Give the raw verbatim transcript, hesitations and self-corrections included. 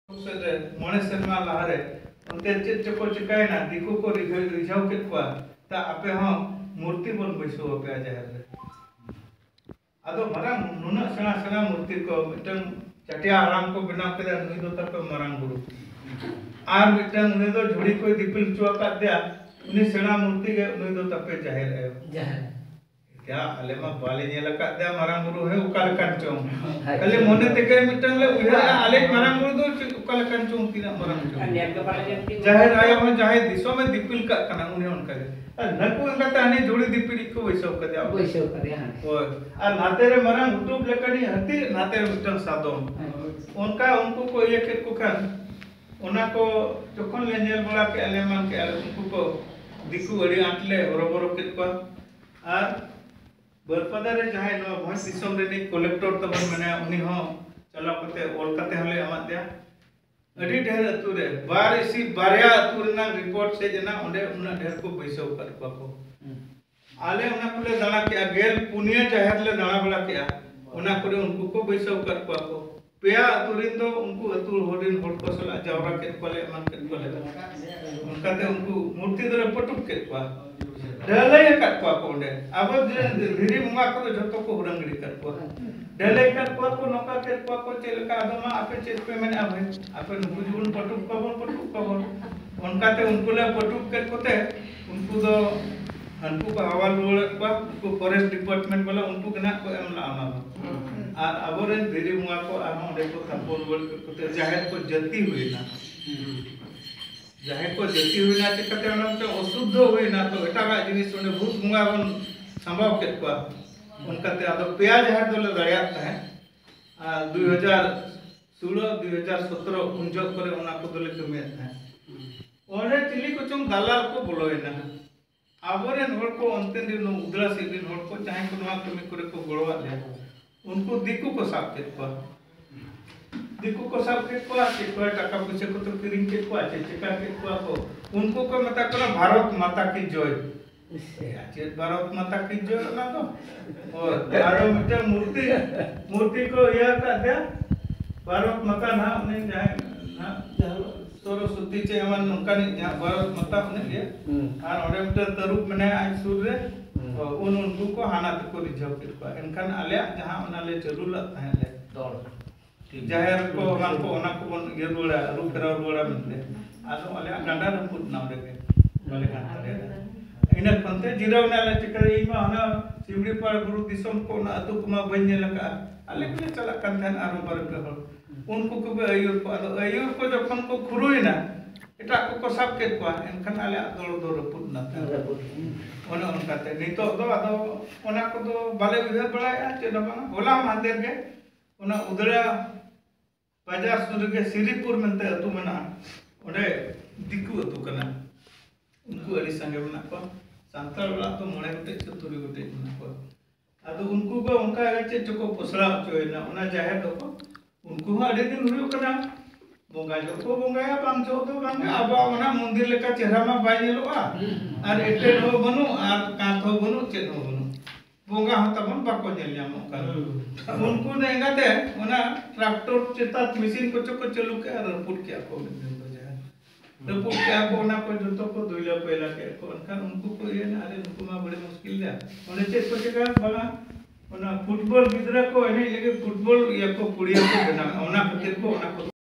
ᱥᱮᱫ ᱨᱮ ᱢᱚᱬᱮ ᱥᱮᱨᱢᱟ ᱞᱟᱦᱟᱨᱮ ᱚᱱᱛᱮ ᱪᱮᱫ ᱪᱚᱠᱚ ᱪᱤᱠᱟᱹᱭᱮᱱᱟ, ᱫᱤᱠᱩ ᱠᱚ ᱨᱤᱡᱷᱟᱹᱣ, ᱨᱤᱡᱷᱟᱹᱣ ᱠᱮᱫ ᱠᱚᱣᱟ, ᱛᱟ ᱟᱯᱮ ᱦᱚᱸ ᱢᱩᱨᱛᱤ ᱵᱚᱱ ᱵᱟᱹᱭᱥᱟᱹᱣ ᱟᱯᱮᱭᱟ ᱡᱟᱦᱮᱨ ᱨᱮ᱾ ᱟᱫᱚ ᱢᱟᱨᱟᱝ ᱱᱩᱱᱟᱹᱜ ᱥᱮᱬᱟ ᱥᱮᱬᱟ ᱢᱩᱨᱛᱤ ᱠᱚ ᱢᱤᱫᱴᱟᱝ ᱪᱟᱹᱴᱭᱟ ᱦᱟᱲᱟᱢ ᱠᱚ ᱵᱮᱱᱟᱣ ᱠᱮᱫᱟ, ᱱᱩᱭ ᱫᱚ ᱛᱟᱯᱮ ᱢᱟᱨᱟᱝ ᱵᱩᱨᱩ᱾ ᱟᱨ ᱢᱤᱫᱴᱟᱝ ᱩᱱᱤ ᱫᱚ ᱡᱷᱩᱲᱤ ᱠᱚᱭ ᱫᱤᱯᱤᱞ ᱦᱚᱪᱚ ᱟᱠᱟᱫ ᱫᱮᱭᱟ, ᱩᱱᱤ ᱥᱮᱬᱟ ᱢᱩᱨᱛᱤ ᱜᱮ ᱩᱱᱤ ᱫᱚ ᱛᱟᱯᱮ ᱡᱟᱦᱮᱨ ᱟᱭᱳ᱾ ᱡᱟᱦᱮᱨ᱾ ᱭᱟ, ᱟᱞᱮ ᱢᱟ ᱵᱟᱞᱮ ᱧᱮᱞ ᱟᱠᱟᱫ ᱛᱟᱭᱟ ᱢᱟᱨᱟᱝ ᱵᱩᱨᱩ ᱦᱚᱸ ᱚᱠᱟ ᱞᱮᱠᱟᱱ ᱪᱚᱝ᱾ ᱦᱳᱭ᱾ ᱠᱷᱟᱹᱞᱤ ᱢᱚᱱᱮ ᱛᱮᱜᱮ ᱢᱤᱫᱴᱟᱝ ᱞᱮ ᱩᱭᱦᱟᱹᱨᱟ, ᱟᱞᱮ ᱢᱟᱨᱟᱝ ᱵᱩᱨᱩ ᱫᱚ ᱪᱮᱫ ᱚᱠᱟ ᱞᱮᱠᱟᱱ ᱪᱚᱝ, ᱛᱤᱱᱟᱹᱜ ᱢᱟᱨᱟᱝ ᱪᱚᱝ᱾ ᱟᱨ ᱧᱮᱞ ᱜᱮ ᱵᱟᱞᱮ ᱧᱮᱞ ᱠᱮᱫ ᱡᱟᱦᱮᱨ ᱠᱚᱣᱟ᱾ ᱟᱭᱳ ᱦᱚᱸ ᱡᱟᱦᱟᱸᱭ ᱫᱤᱥᱚᱢᱮ ᱫᱤᱯᱤᱞ ᱠᱟᱜ ᱠᱟᱱᱟ, ᱩᱱᱤ ᱚᱱᱠᱟ ᱜᱮ᱾ ᱟᱨ ᱱᱟᱹᱠᱩ ᱮᱸᱜᱟᱛᱮ ᱦᱟᱹᱱᱤ ᱡᱷᱩᱲᱤ ᱫᱤᱯᱤᱞᱤᱡ ᱠᱚ ᱵᱟᱹᱭᱥᱟᱹᱣ ᱠᱟᱫᱮᱭᱟ᱾ ᱵᱟᱹᱭᱥᱟᱹᱣ ᱠᱟᱫᱮᱭᱟ, ᱦᱮᱸ᱾ ᱦᱳᱭ᱾ ᱟᱨ ᱱᱟᱛᱮ ᱨᱮ ᱢᱟᱨᱟᱝ ᱦᱩᱴᱩᱵ ᱞᱮᱠᱟᱱᱤᱡ ᱦᱟᱹᱛᱤ, ᱱᱟᱛᱮ ᱨᱮ ᱢᱤᱫᱴᱟᱝ ᱥᱟᱫᱚᱢ᱾ ᱦᱮᱸ᱾ ᱚᱱᱠᱟ ᱩᱱᱠᱩ ᱠᱚ ᱤᱭᱟᱹ ᱠᱮᱫ ᱠᱚ ᱠᱷᱟᱱ, ᱚᱱᱟ ᱠᱚ ᱡᱚᱠᱷᱚᱱ ᱞᱮ ᱧᱮᱞ ᱵᱟᱲᱟ ᱠᱮᱜᱼᱟ, ᱞᱮ ᱮᱢᱟᱱ ᱠᱮᱜᱼᱟ, ᱩᱱᱠᱩ ᱠᱚ ᱫᱤᱠᱩ ᱟᱹᱰᱤ ᱟᱸᱴ ᱞᱮ ᱦᱚᱨᱚᱵᱚᱨᱚ ᱠᱮᱫ ᱠᱚᱣᱟ᱾ ᱟᱨ ᱵᱟᱹᱨᱯᱟᱫᱟ ᱨᱮ ᱡᱟᱦᱟᱸᱭ ᱱᱚᱣᱟ ᱵᱷᱚᱸᱡᱽ ᱫᱤᱥᱚᱢ ᱨᱤᱱᱤᱡ ᱠᱚᱞᱮᱠᱴᱚᱨ ᱛᱟᱵᱚᱱ ᱢᱮᱱᱟᱭᱟ, ᱩᱱᱤ ᱦᱚᱸ ᱪᱟᱞᱟᱣ ᱠᱟᱛᱮ ᱚᱞ ᱠᱟᱛᱮ ᱦᱚᱸᱞᱮ ᱮᱢᱟᱫ ᱫᱮᱭᱟ᱾ ᱟᱹᱰᱤ ᱰᱷᱮᱨ ᱟᱹᱛᱩ ᱨᱮ, ᱵᱟᱨ ᱤᱥᱤ ᱵᱟᱨᱭᱟ ᱟᱹᱛᱩ ᱨᱮᱱᱟᱜ ᱨᱤᱯᱳᱨᱴ ᱦᱮᱡ ᱮᱱᱟ, ᱚᱸᱰᱮ ᱩᱱᱟᱹᱜ ᱰᱷᱮᱨ ᱠᱚ ᱵᱟᱹᱭᱥᱟᱹᱣ ᱟᱠᱟᱫ ᱠᱚᱣᱟ ᱠᱚ᱾ ᱦᱩᱸ᱾ ᱟᱞᱮ ᱚᱱᱟ ᱠᱚᱞᱮ ᱫᱟᱬᱟ ᱠᱮᱜᱼᱟ, ᱜᱮᱞ ᱯᱩᱱᱭᱟᱹ ᱡᱟᱦᱮᱨ ᱞᱮ ᱫᱟᱬᱟ ᱵᱟᱲᱟ ᱠᱮᱜᱼᱟ, ᱚᱱᱟ ᱠᱚᱨᱮ ᱩᱱᱠᱩ ᱠᱚ ᱵᱟᱹᱭᱥᱟᱹᱣ ᱟᱠᱟᱫ ᱠᱚᱣᱟ ᱠᱚ᱾ ᱯᱮᱭᱟ ᱟᱹᱛᱩ ᱨᱮᱱ ᱫᱚ ᱩᱱᱠᱩ ᱟᱹᱛᱩ ᱦᱚᱲ ᱨᱮᱱ ᱦᱚᱲ ᱠᱚ ᱥᱟᱞᱟᱜ ᱡᱟᱣᱨᱟ ᱠᱮᱫ ᱠᱚᱣᱟᱞᱮ, ᱮᱢᱟᱱ ᱠᱮᱫ ᱠᱚᱣᱟᱞᱮ᱾ ᱚᱱᱠᱟᱛᱮ ᱩᱱᱠᱩ ᱢᱩᱨᱛᱤ ᱫᱚᱞᱮ ᱯᱟᱹᱴᱩᱵ ᱠᱮᱫ ᱠᱚᱣᱟ, ᱰᱷᱟᱹᱞᱟᱹᱭ ᱟᱠᱟᱫ ᱠᱚᱣᱟ ᱠᱚ ᱚᱸᱰᱮ᱾ ᱟᱵᱚ ᱡᱮ ᱫᱷᱤᱨᱤ ᱵᱚᱸᱜᱟ ᱠᱚᱫᱚ ᱡᱷᱚᱛᱚ ᱠᱚ ᱦᱩᱲᱟᱹᱝ ᱜᱤᱰᱤ ᱠᱟᱫ ᱠᱚᱣᱟ, ᱰᱷᱟᱹᱞᱟᱹᱭ ᱟᱠᱟᱫ ᱠᱚᱣᱟ ᱠᱚ, ᱱᱚᱝᱠᱟ ᱠᱮᱫ ᱠᱚᱣᱟ ᱠᱚ᱾ ᱪᱮᱫ ᱞᱮᱠᱟ? ᱟᱫᱚ ᱢᱟ ᱟᱯᱮ ᱪᱮᱫ ᱯᱮ ᱢᱮᱱᱮᱫᱼᱟ ᱵᱷᱟᱹᱭ, ᱟᱯᱮ ᱱᱩᱠᱩ ᱡᱮᱵᱚᱱ ᱯᱟᱹᱴᱩᱵ ᱠᱚᱣᱟ ᱵᱚᱱ, ᱯᱟᱹᱴᱩᱵ ᱠᱚᱣᱟ ᱵᱚᱱ᱾ ᱚᱱᱠᱟᱛᱮ ᱩᱱᱠᱩ ᱞᱮ ᱯᱟᱹᱴᱩᱵ ᱠᱮᱫ ᱠᱚᱛᱮ ᱩᱱᱠᱩ ᱫᱚ ᱦᱟᱱᱠᱩ ᱠᱚ ᱦᱟᱣᱟᱞ ᱨᱩᱣᱟᱹᱲᱮᱫ ᱠᱚᱣᱟ, ᱩᱱᱠᱩ ᱯᱷᱚᱨᱮᱥᱴ ᱰᱤᱯᱟᱨᱴᱢᱮᱱᱴ ᱵᱟᱞᱟ ᱩᱱᱠᱩ ᱜᱮ ᱱᱟᱦᱟᱜ ᱠᱚ ᱮᱢ ᱞᱟᱜᱼᱟ ᱚᱱᱟ ᱫᱚ᱾ ᱟᱨ ᱟᱵᱚᱨᱮᱱ ᱫᱷᱤᱨᱤ ᱵᱚᱸᱜᱟ ᱠᱚ ᱟᱨᱦᱚᱸ ᱚᱸᱰᱮ ᱠᱚ ᱛᱟᱯᱚ ᱨᱩᱣᱟᱹᱲ ᱠᱮᱫ ᱠᱚᱛᱮ ᱡᱟᱦᱮᱨ ᱠᱚ ᱡᱟᱹᱛᱤ ᱦᱩᱭᱱᱟ᱾ ᱡᱟᱦᱮᱨ ᱠᱚ ᱡᱟᱹᱛᱤ ᱦᱩᱭᱱᱟ, ᱪᱤᱠᱟᱹᱛᱮ ᱚᱱᱟ ᱢᱤᱫᱴᱟᱝ ᱚᱥᱩᱫᱽᱫᱷᱚ ᱦᱩᱭᱱᱟ, ᱛᱚ ᱮᱴᱟᱜᱟᱜ ᱡᱤᱱᱤᱥ ᱚᱸᱰᱮ ᱵᱷᱩᱛ ᱵᱚᱸᱜᱟ ᱵᱚᱱ ᱥᱟᱢᱵᱟᱣ ᱠᱮᱫ ᱠᱚᱣᱟ᱾ ᱚᱱᱠᱟᱛᱮ ᱟᱫᱚ ᱯᱮᱭᱟ ᱡᱟᱦᱮᱨ ᱫᱚᱞᱮ ᱫᱟᱲᱮᱭᱟᱜ ᱛᱟᱦᱮᱸᱫ᱾ ᱟᱨ ᱫᱩᱭ ᱦᱟᱡᱟᱨ ᱥᱳᱞᱳ, ᱫᱩᱭ ᱦᱟᱡᱟᱨ ᱥᱚᱛᱨᱚ ᱩᱱ ᱡᱚᱦᱚᱜ ᱠᱚᱨᱮ ᱚᱱᱟ ᱠᱚᱫᱚᱞᱮ ᱠᱟᱹᱢᱤᱭᱮᱫ ᱛᱟᱦᱮᱸᱫ᱾ ᱚᱸᱰᱮ ᱪᱤᱞᱤ ᱠᱚᱪᱚᱝ ᱫᱟᱞᱟᱞ ᱠᱚ ᱵᱚᱞᱚᱭᱮᱱᱟ᱾ ᱟᱵᱚᱨᱮᱱ ᱦᱚᱲ ᱠᱚ ᱚᱱᱛᱮ ᱨᱮᱱ ᱩᱫᱽᱲᱟ ᱥᱮᱫ ᱨᱮᱱ ᱦᱚᱲ ᱠᱚ ᱡᱟᱦᱟᱸᱭ ᱠᱚ ᱱᱚᱣᱟ ᱠᱟᱹᱢᱤ ᱠᱚᱨᱮ ᱠᱚ ᱜᱚᱲᱚᱣᱟᱫ ᱞᱮᱭᱟ, ᱩᱱᱠᱩ ᱫᱤᱠᱩ ᱠᱚ ᱥᱟᱵ ᱠᱮᱫ ᱠᱚᱣᱟ᱾ ᱫᱤᱠᱩ ᱠᱚ ᱥᱟᱵ ᱠᱮᱫ ᱠᱚᱣᱟ, ᱪᱮᱫ ᱠᱚ ᱴᱟᱠᱟ ᱯᱩᱭᱥᱟᱹ ᱠᱚ ᱠᱤᱨᱤᱧ ᱠᱮᱫ ᱠᱚᱣᱟ, ᱪᱮᱫ ᱪᱮᱠᱟ ᱠᱮᱫ ᱠᱚᱣᱟ ᱠᱚ᱾ ᱩᱱᱠᱩ ᱠᱚ ᱢᱮᱛᱟ ᱠᱚ ᱠᱟᱱᱟ, "ᱵᱷᱟᱨᱚᱛ ᱢᱟᱛᱟ ᱠᱤ ᱡᱚᱭ᱾" ᱮᱭᱟ, ᱪᱮᱫ ᱵᱷᱟᱨᱚᱛ ᱢᱟᱛᱟ ᱠᱤ ᱡᱚᱭ ᱚᱱᱟ ᱫᱚ? ᱦᱳᱭ, ᱟᱨᱚ ᱢᱤᱫᱴᱟᱝ ᱢᱩᱨᱛᱤ, ᱢᱩᱨᱛᱤ ᱠᱚ ᱤᱭᱟᱹ ᱟᱠᱟᱫ ᱛᱟᱭᱟ, ᱵᱷᱟᱨᱚᱛ ᱢᱟᱛᱟ ᱱᱟᱦᱟᱜ ᱩᱱᱤ ᱡᱟᱦᱟᱸᱭ ᱡᱟᱦᱟᱸ ᱥᱚᱨᱚᱥᱚᱛᱤ ᱪᱮ ᱮᱢᱟᱱ ᱱᱚᱝᱠᱟᱱᱤᱡ ᱡᱟᱦᱟᱸ ᱵᱷᱟᱨᱚᱛ ᱢᱟᱛᱟ ᱩᱱᱤ ᱜᱮ᱾ ᱦᱩᱸ᱾ ᱟᱨ ᱚᱸᱰᱮ ᱢᱤᱫᱴᱟᱝ ᱛᱟᱹᱨᱩᱵ ᱢᱮᱱᱟᱭᱟ ᱟᱡ ᱥᱩᱨ ᱨᱮ᱾ ᱦᱩᱸ᱾ ᱛᱚ ᱩᱱ ᱩᱱᱠᱩ ᱠᱚ ᱦᱟᱱᱟ ᱛᱮᱠᱚ ᱨᱤᱡᱷᱟᱹᱣ ᱠᱮᱫ ᱠᱚᱣᱟ᱾ ᱮᱱᱠᱷᱟᱱ ᱟᱞᱮᱭᱟᱜ ᱡᱟᱦᱟᱸ ᱚᱱᱟ ᱞᱮ ᱪᱟᱹᱞᱩ ᱞᱮᱫ ᱛᱟᱦᱮᱸᱫ ᱞᱮ, ᱫᱚᱞ᱾ ᱴᱷᱤᱠ᱾ ᱡᱟᱦᱮᱨ ᱠᱚ ᱮᱢᱟᱱ ᱠᱚ ᱚᱱᱟ ᱠᱚᱵᱚᱱ ᱤᱭᱟᱹ ᱨᱩᱣᱟᱹᱲᱟ, ᱟᱹᱨᱩ ᱯᱷᱮᱨᱟᱣ ᱨᱩᱣᱟᱹᱲᱟ ᱢᱮᱱᱛᱮ᱾ ᱟᱫᱚ ᱟᱞᱮᱭᱟᱜ ᱰᱟᱸᱰᱟ ᱨᱟᱹᱯᱩᱫ ᱮᱱᱟ ᱚᱸᱰᱮ ᱜᱮ᱾ ᱵᱟᱞᱮ ᱜᱟᱱ ᱫᱟᱲᱮᱭᱟᱫᱟ᱾ ᱤᱱᱟᱹ ᱠᱷᱚᱱ ᱛᱮ ᱡᱤᱨᱟᱹᱣ ᱮᱱᱟᱞᱮ᱾ ᱪᱤᱠᱟᱹ ᱤᱧ ᱢᱟ ᱚᱱᱟ ᱥᱤᱢᱲᱤ ᱯᱟᱲ ᱵᱩᱨᱩ ᱫᱤᱥᱚᱢ ᱠᱚ ᱚᱱᱟ ᱟᱹᱛᱩ ᱠᱚᱢᱟ ᱵᱟᱹᱧ ᱧᱮᱞ ᱟᱠᱟᱫᱼᱟ᱾ ᱟᱞᱮ ᱜᱮᱞᱮ ᱪᱟᱞᱟᱜ ᱠᱟᱱ ᱛᱟᱦᱮᱸᱱ ᱟᱨᱦᱚᱸ ᱵᱟᱨ ᱯᱮ ᱦᱚᱲ᱾ ᱩᱱᱠᱩ ᱠᱚᱜᱮ ᱟᱹᱭᱩᱨ ᱠᱚ᱾ ᱟᱫᱚ ᱟᱹᱭᱩᱨ ᱠᱚ ᱡᱚᱠᱷᱚᱱ ᱠᱚ ᱠᱷᱩᱨᱩᱭᱮᱱᱟ, ᱮᱴᱟᱜ ᱠᱚᱠᱚ ᱥᱟᱵ ᱠᱮᱫ ᱠᱚᱣᱟ, ᱮᱱᱠᱷᱟᱱ ᱟᱞᱮᱭᱟᱜ ᱫᱚᱞ ᱫᱚ ᱨᱟᱹᱯᱩᱫ ᱮᱱᱟ᱾ ᱨᱟᱹᱯᱩᱫ᱾ ᱚᱱᱮ ᱚᱱᱠᱟᱛᱮ ᱱᱤᱛᱚᱜ ᱫᱚ ᱟᱫᱚ ᱚᱱᱟ ᱠᱚᱫᱚ ᱵᱟᱞᱮ ᱩᱭᱦᱟᱹᱨ ᱵᱟᱲᱟᱭᱮᱫᱼᱟ ᱪᱮᱫ ᱦᱚᱸ ᱵᱟᱝᱟ᱾ ᱦᱚᱞᱟ ᱢᱟᱦᱫᱮᱨ ᱜᱮ ᱚᱱᱟ ᱩᱫᱽᱲᱟ ᱵᱟᱡᱟᱨ ᱥᱩᱨ ᱨᱮᱜᱮ ᱥᱤᱨᱤᱯᱩᱨ ᱢᱮᱱᱛᱮ ᱟᱹᱛᱩ ᱢᱮᱱᱟᱜᱼᱟ, ᱚᱸᱰᱮ ᱫᱤᱠᱩ ᱟᱹᱛᱩ ᱠᱟᱱᱟ᱾ ᱩᱱᱠᱩ ᱟᱹᱰᱤ ᱥᱟᱸᱜᱮ ᱢᱮᱱᱟᱜ ᱠᱚᱣᱟ᱾ ᱥᱟᱱᱛᱟᱲ ᱚᱲᱟᱜ ᱫᱚ ᱢᱚᱬᱮ ᱜᱚᱴᱮᱡ ᱥᱮ ᱛᱩᱨᱩᱭ ᱜᱚᱴᱮᱡ ᱢᱮᱱᱟᱜ ᱠᱚᱣᱟ᱾ ᱟᱫᱚ ᱩᱱᱠᱩ ᱠᱚ ᱚᱱᱠᱟ ᱜᱮ ᱪᱮᱫ ᱪᱚᱠᱚ ᱯᱚᱥᱲᱟ ᱦᱚᱪᱚᱭᱮᱱᱟ ᱚᱱᱟ ᱡᱟᱦᱮᱨ ᱫᱚᱠᱚ᱾ ᱩᱱᱠᱩ ᱦᱚᱸ ᱟᱹᱰᱤ ᱫᱤᱱ ᱦᱩᱭᱩᱜ ᱠᱟᱱᱟ, ᱵᱚᱸᱜᱟ ᱡᱚᱦᱚᱜ ᱠᱚ ᱵᱚᱸᱜᱟᱭᱟ, ᱵᱟᱝ ᱡᱚᱦᱚᱜ ᱫᱚ ᱵᱟᱝ᱾ ᱟᱵᱚᱣᱟᱜ ᱚᱱᱟ ᱢᱚᱱᱫᱤᱨ ᱞᱮᱠᱟ ᱪᱮᱦᱨᱟ ᱢᱟ ᱵᱟᱭ ᱧᱮᱞᱚᱜᱼᱟ, ᱟᱨ ᱮᱴᱮᱫ ᱦᱚᱸ ᱵᱟᱹᱱᱩᱜ, ᱟᱨ ᱠᱟᱸᱛ ᱦᱚᱸ ᱵᱟᱹᱱᱩᱜ, ᱪᱮᱫ ᱦᱚᱸ ᱵᱟᱹᱱᱩᱜ᱾ ᱵᱚᱸᱜᱟ ᱦᱚᱸ ᱛᱟᱵᱚᱱ ᱵᱟᱠᱚ ᱧᱮᱞ ᱧᱟᱢᱚᱜ ᱠᱟᱱᱟ᱾ ᱦᱩᱸ᱾ ᱩᱱᱠᱩ ᱫᱚ ᱮᱸᱜᱟᱛᱮ ᱚᱱᱟ ᱴᱨᱟᱠᱴᱚᱨ ᱪᱮᱛᱟᱱ ᱢᱮᱥᱤᱱ ᱠᱚᱪᱚ ᱠᱚ ᱪᱟᱹᱞᱩ ᱠᱮᱜᱼᱟ, ᱨᱟᱹᱯᱩᱫ ᱠᱮᱜᱼᱟ ᱠᱚ ᱢᱤᱫ ᱫᱤᱱ ᱫᱚ ᱡᱟᱦᱟᱸ᱾ ᱨᱟᱹᱯᱩᱫ ᱠᱮᱜᱼᱟ ᱠᱚ, ᱚᱱᱟ ᱠᱚ ᱡᱚᱛᱚ ᱠᱚ ᱫᱩᱭᱞᱟ ᱯᱟᱭᱞᱟ ᱠᱮᱜᱼᱟ ᱠᱚ᱾ ᱮᱱᱠᱷᱟᱱ ᱩᱱᱠᱩ ᱠᱚ ᱤᱭᱟᱹᱭᱮᱱᱟ, ᱟᱨᱮ ᱱᱩᱠᱩ ᱢᱟ ᱵᱟᱹᱲᱤᱡ ᱢᱩᱥᱠᱤᱞ ᱜᱮᱭᱟ᱾ ᱚᱸᱰᱮ ᱪᱮᱫ ᱠᱚ ᱪᱤᱠᱟᱹ ᱵᱟᱝᱟ, ᱚᱱᱟ ᱯᱷᱩᱴᱵᱚᱞ ᱜᱤᱫᱽᱨᱟᱹ ᱠᱚ ᱮᱱᱮᱡ ᱞᱟᱹᱜᱤᱫ ᱯᱷᱩᱴᱵᱚᱞ ᱤᱭᱟᱹ ᱠᱚ ᱯᱩᱲᱤᱭᱟᱹ ᱠᱚ ᱵᱮᱱᱟᱣ, ᱚᱱᱟ ᱠᱷᱟᱹᱛᱤᱨ ᱠᱚ ᱚᱱᱟ ᱠᱚ